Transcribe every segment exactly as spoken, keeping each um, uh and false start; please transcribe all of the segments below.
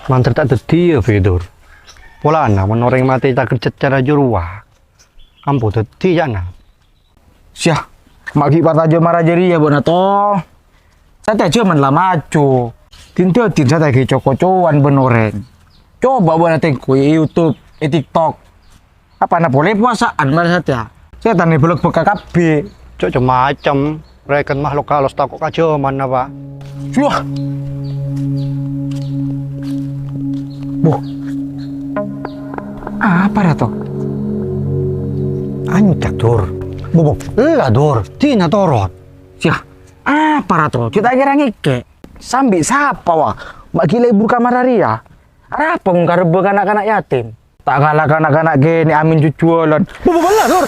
Mandhâr ta' dhâddhiyâ, Bè, Dur. Polana mon orèng matè ècaghâjât cara jârowa, ampo dhâddhi, ca'na. Syah, ma' ghi' partajâ mara jârèya bâ'na, to. Satèya jhâman la maju. Din-dâdin satèya ghi' co-kocowan bân orèng. Coba bâ'na tengko è YouTube, è TikTok. Apana polè powasa'an mara satèya? Sètan èbâlâk bâkka kabbhi. Cok, cem-macem. Rèken makhluk halus tako' ka jhâmanna, Pa'. Syah! Buh. Apa ra to? Anjak, Dur. Buh, buh. Ella, Dur. Dina toron. Syah. Apa ra to? Cè' ta' kèra ngèkè'. Sambi sapa, wa? Ma' ghi' lebur ka mara rèya. Arapa mon karebbhâ ka na'-kana' yatim? Ta' kala ka na'-kana' kènè' amèn jhujhuwâlân. Bâ-bâ bâlâ, Dur!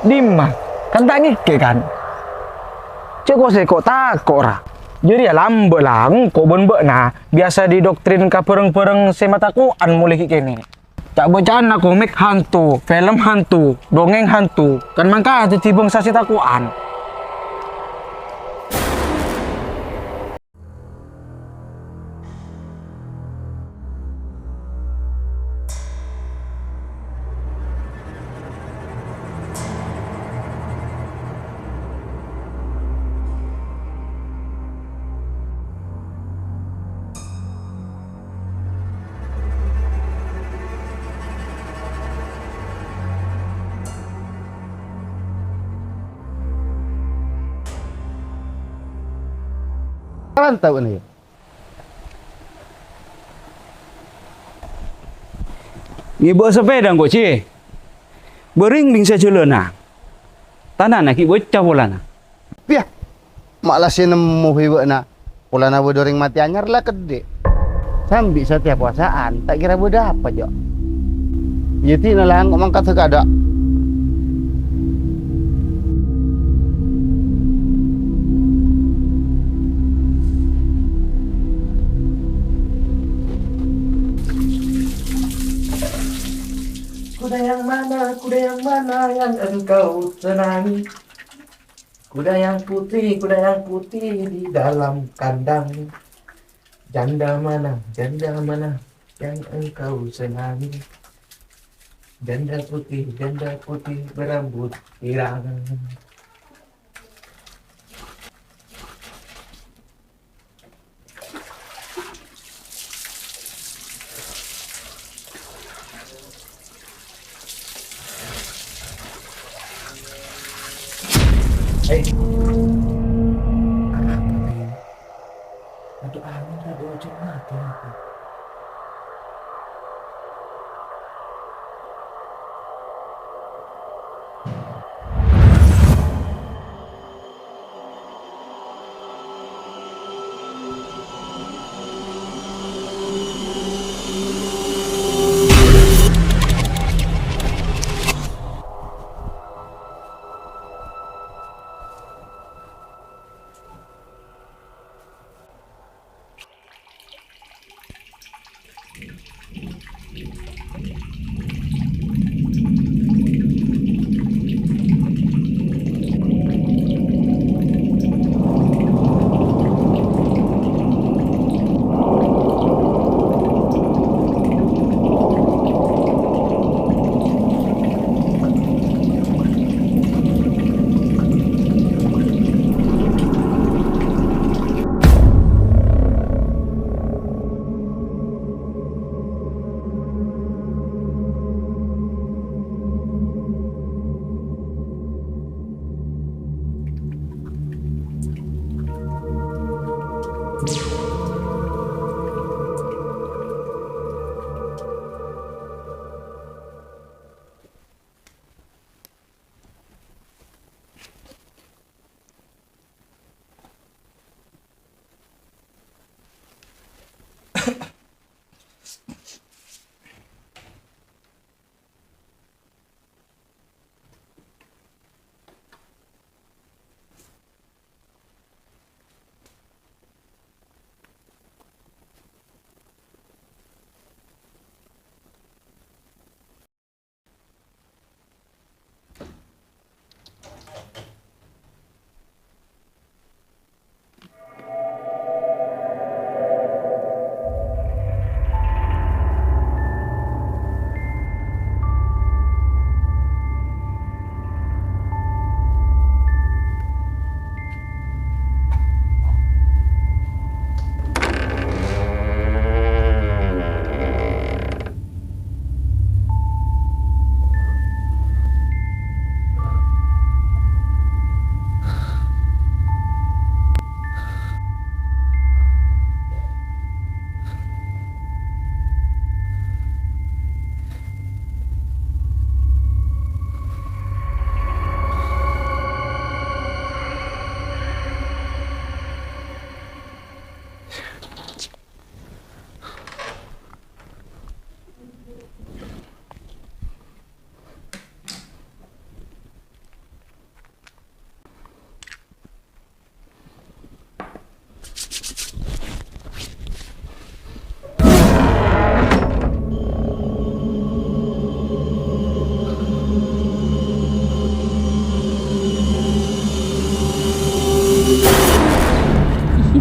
Dimma? Kan ta' ngèkè', kan? Cè' ko-sèko tako', ra. Jârèya lambâ' la, engko' bân bâ'na biyasa èdoktrin ka bhâreng-bhâreng sè matako'an molè ghi' kènè'. Ca'-boca'anna komik hantu, film hantu, dongeng hantu, kan mangkana dhâddhi bhângsa sè tako'an. Rantau ini. Ngibâ sepèda engko', Ji. Bârèng bingsa jhâlâna. Tanana ghi' bâca polana. Piya? Ma' la sè nemmo bi' bâ'na. Polana bâdâ orèng matè anyar la keddhi'. Sambi satèya powasa'an, ta' kèra bâdâ apa, Jo? Iyâ, dina la engko' mangkat sè kaadâ'. Kuda yang mana, kuda yang mana yang engkau senangi? Kuda yang putih, kuda yang putih di dalam kandang. Janda mana, janda mana yang engkau senangi? Janda putih, janda putih berambut pirang. Eh. Apa ini? Aduh, angin tadi hujan mati aku.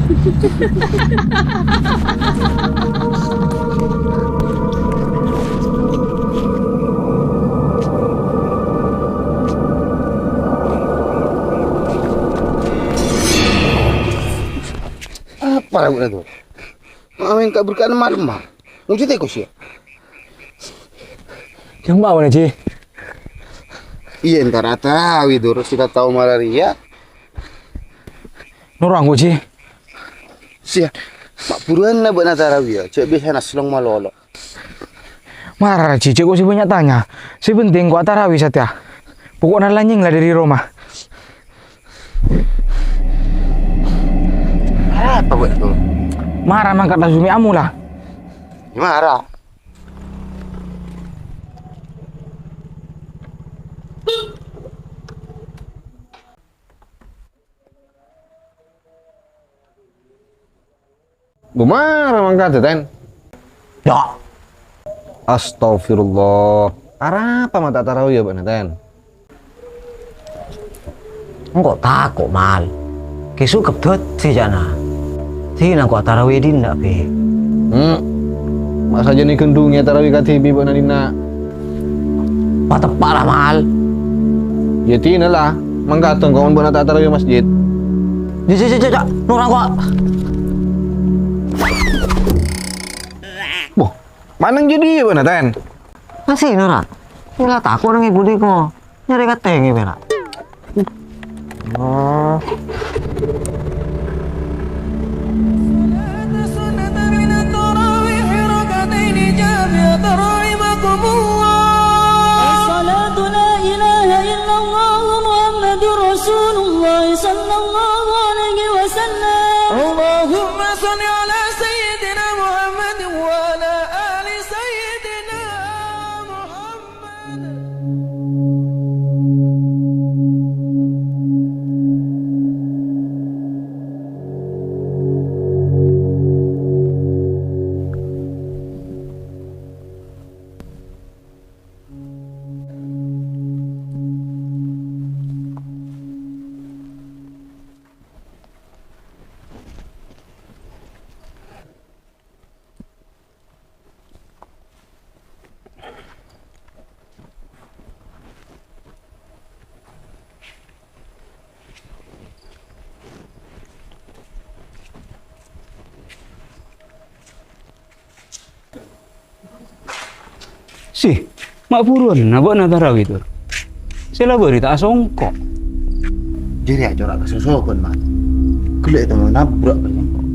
Apa lagunya tuh? Main kabur kan marmar. Ngunci teko sih. Yang bawa nih, Ji? Iya, entar atawi terus kita tahu malaria. Noro' engko', Ji. Siya, ma' buruwânna bâ'na tarawi, ya. Jhâ' biasana sellong malolo. Mara, Ji, jhâ' engko' sè bânnya' tanya. Sè penting engko' atarawi satèya. Pokokna la nyèngla dhâri roma. Apa buat itu? Mara mangkat la sumè' amula. Mara. Bâ mara mangkat, Ten? Yâ. Astagfirullah. Arapa ma' ta' tarawi yâ bâ'na, Ten? Engko' tako', Mal. Kè sokèp dâddhi ca'na. Dina engko' atarawi è dinna', Bhi. Hmm. Ma' sajân èghândhungè atarawi kadhibi' bâ'na dinna'. Pateppa' la, Mal. Yâ dina la, mangkat engko' mon bâ'na ta' atarawi è masjid. Jâ, jâ, jâ, jâ, jâ, noro' engko'. Boh, ma' neng jâdiyâ bâ'na, Ten? Masih noro'. Ella tako' neng è budi ko. Nyarè katèngè pèra'. Oh. الصلاة لا إله إلا الله محمد رسول الله صلى الله عليه وسلم. اللهم صل على سيدنا محمد وعلى آل سيدنا محمد. Sih, ma' buruwânna bâ'na tarawi, Dur? Sè la bâri' ta' asongko'. Jârèya cora' kasosoghân, Mat. Ghellâ' ètemmo nabrak ka sèngko'.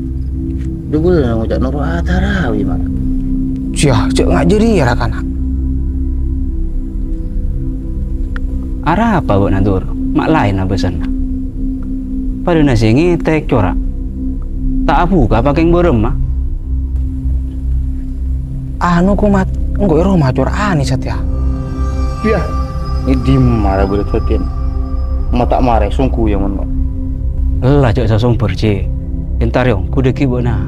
Dhu ghulâ ngoca' noro' atarawi, Mat. Siyah, jhâ' nga' jârèya, ra-kana'. Arapa bâ'na, Dur? Ma' laènna bâsana. Padâna sè ngètèk cora'. Ta' abhuka pakèng bârâmma? Anu, Komat, engko' è roma cora' anè satèya. Iyâ, è dimma ra bâdâ dhâddhiyân? Ma' ta' marè songgu yâ, mon, Mat. Ella jhâ' sasombher, Ji. Entar yong, ghudhâghi bâ'na.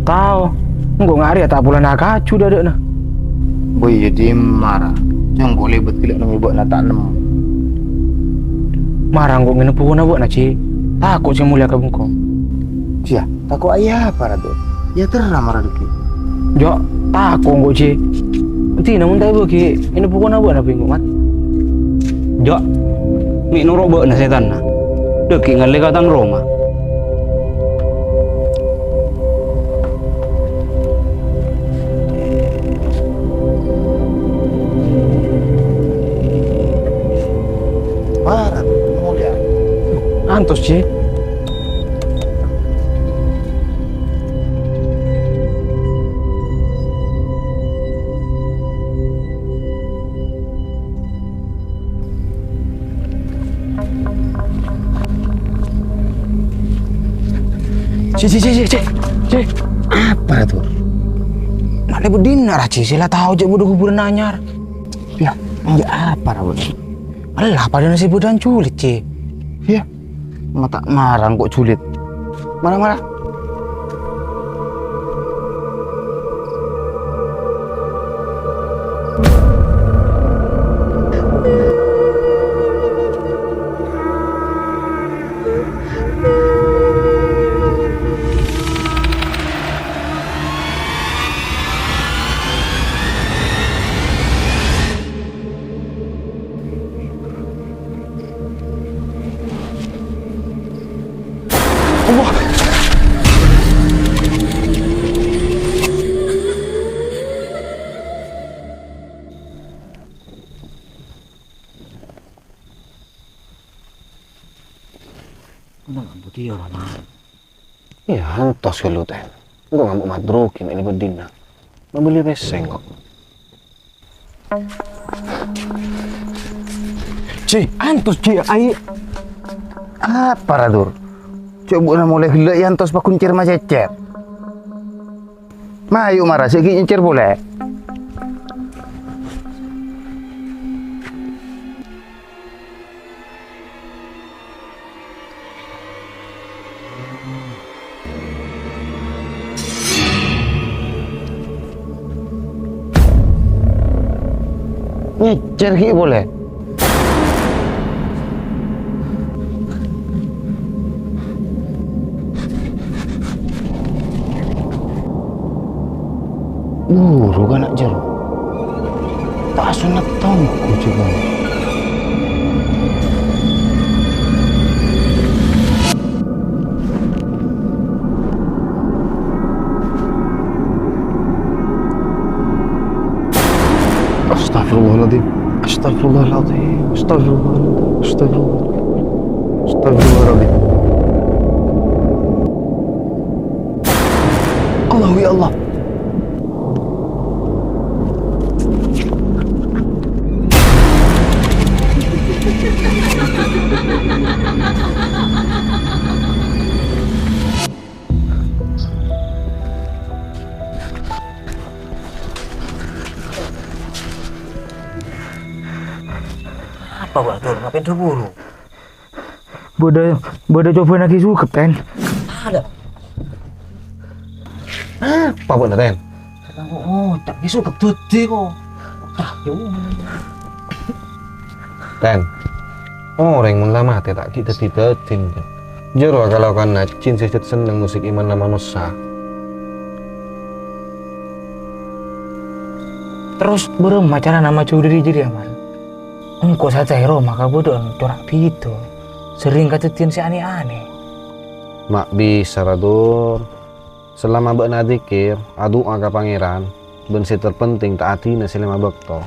Tao, engko' nga' rèya ta' polana kaju dâdâ'na. Boy, yâ dimma ra? Jhâ' engko' lèbât ghellâ' nemmo bâ'na ta' nemmo. Mara engko' ngènep bukona bâ'na, Ji. Tako' sè molèya ka bengko. Siyah, tako' arapa, Raden? Yâ terra mara dhâggi'. Jo', tako' engko', Ji. Dina mon ta' èbâghi, ngènep bukona bâ'na bi' engko', Mat. Jo', mè' noro' bâ'na sètanna. Dhâggi' ngallè ka tang roma. Wah, molèya. Antos, Ji. Ci, ci, ci, ci, ci, ci. Apa itu? Ma' lèbât dinna' ra, Ci, sè la tao jhâ' bâdâ kuburân anyar. Yâ, iyâ apa ra, Bun? Ella padâna sè bâdâ julid, Ci. Yâ, ma' ta' mara engko' julid. Mara, mara. Iyâ, Roma. Iyâ, antos ghâllu, Ten. Engko' ngambu' madrugi mè' lèbât dinna'. Mabelli pèssè engko'. Ji, antos, Ji, ai. Apa, ra, Dur? Coba na molaè ghellâ' ya antos pakuncèr macècèt. Mayu mara sè ghi' nyècèr polè. Nyècèr ghi' polè. Buru kana' jârèya. Ta' asonnat tonggu jârèya. Astagfirullahaladzim. Astagfirullahaladzim. Astagfirullahaladzim. Astagfirullah. Astagfirullahaladzim. Allahu ya Allah. Apa, Bâ' Dur? Ngapain buru? Bâdâ, bâdâ cobâna Ki Sugep, Ten. Ada. Apa bâ'na, Ten? Oh, tak Ki Sugep dâddhi, kok. Tah, yo. Ten, orèng mon la matè ta' ghi' dâddhi-dâddhi, Ten. Jârowa kalakowanna jin sè jhât senneng ngusik imanna manossa. Terros bârâmma carana majhur dâri jârèya, Mal? Engko' satèya è roma kabâdâ'ân cora' bhidhâ, serrèng kadhâddhiyân sè anè-anè. Ma' bisa, ra, Dur. Salama bâ'na adzikir, adu'a ka Pangèran, bân sè terpenting ta' adhina sè lèma bâkto,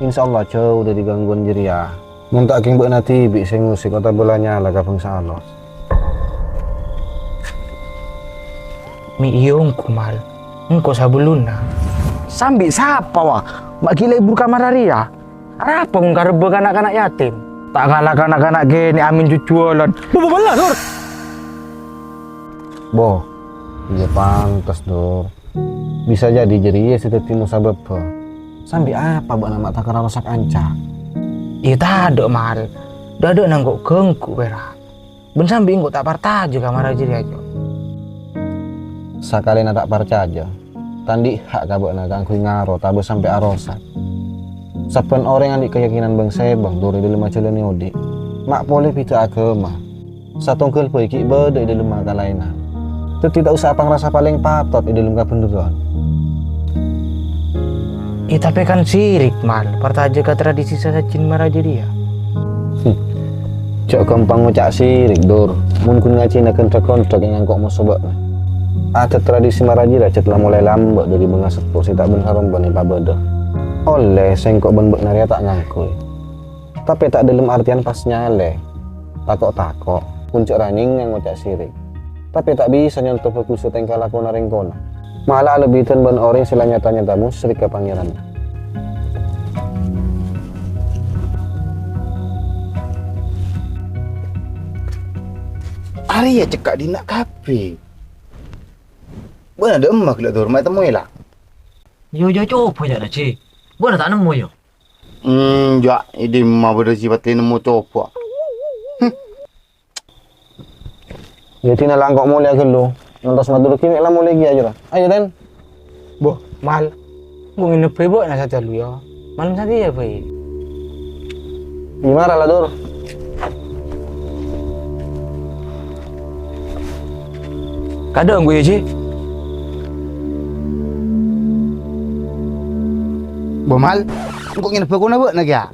insyaallah jhâu dâri gangguan jârèya. Mon ta' kèng bâ'na dhibi' sè ngusik otabâ la nyala ka bângsa Allah. Mè' iyâ ongghu, Mal. Engko' sabellunna. Sambi sapa, wa? Ma' ghi' lebur ka mararèya? Arapa mon karebbhâ ka na'-kana' yatim? Ta' kala ka na'-kana' kènè' amin jhujhuwâlân. Bo, bo, bella, Dur! Bo, iyâ pantes, Dur. Bisa jadi jârèya sè dâddhi mosababbhâ. Sambi apa bâ'na ma' ta' kèra rosak anca? Iyâ tadâ', Mal. Dâdâ'na engko' ganggu pèra'. Bân sambi engko' ta' parcajâ ka mara jârèya, Cong. Sakalèna ta' parcajâ, ta' andi' ha' ka bâ'na kaangghuy ngaro tabâ sampè' arosak. Sabbhân orèng andi' kayakinan bâng-sèbâng dur è dâlem ajhâlânè odi', ma' polè bhidhâ aghâma. Satongghâl bhâi ghi' bâdâ è dâlemma kalaènan. Dâddhi ta' osa apangrasa palèng patot è dâlem kabhendherrân. È, tapè kan sirik, Mal, parcajâ ka tradisi sasajin mara jârèya. Jhâ' ghâmpang ngoca' sirik, Dur. Mon ghun ngajhina ghândhâk-ghândhâk èngangko' moso bâ'na. Adat tradisi mara jârèya jhât la molaè lambâ' dâri bângaseppo sè ta' bân-sarombân èpabâdâ. Ollè sèngko' bân bâ'na rèya ta' ngangghuy. Tapè ta' dâlem artèyan pas nyalè. Tako'-tako', ghun jhâ' ranyèngnga ngoca' sirik. Tapè ta' bisa nyonto bhâghussâ tèngka lakona rèng-kona. Mala alebbidhân bân orèng sè la nyata-nyata musyrik ka Pangèranna. Arèya cekka' dinna' kabbhi. Bâ'na dâ'emma ghellâ' Dur ma' ètemmoè, la? Yo, yo, coba, ya, Ji. Bâ'na ta' nemmo, yo? Hmm, ya, è dimma bâdâ sè patè nemmo coba. Hmm. Jadi nalangko' molèya ghâllu. Ngantos matur ghi' mè' la molè ghi' aja, ra. Ayo, Ten. Bo, Mal. Engko' ngènep bhâi bâ'na satèya lu, ya. Malem satèya bhâi. Gimana, la, Dur? Kadhâng engko' ya, Ji. Bo, Mal. Engko' ngènep bhâi kono bâ'na, kèya.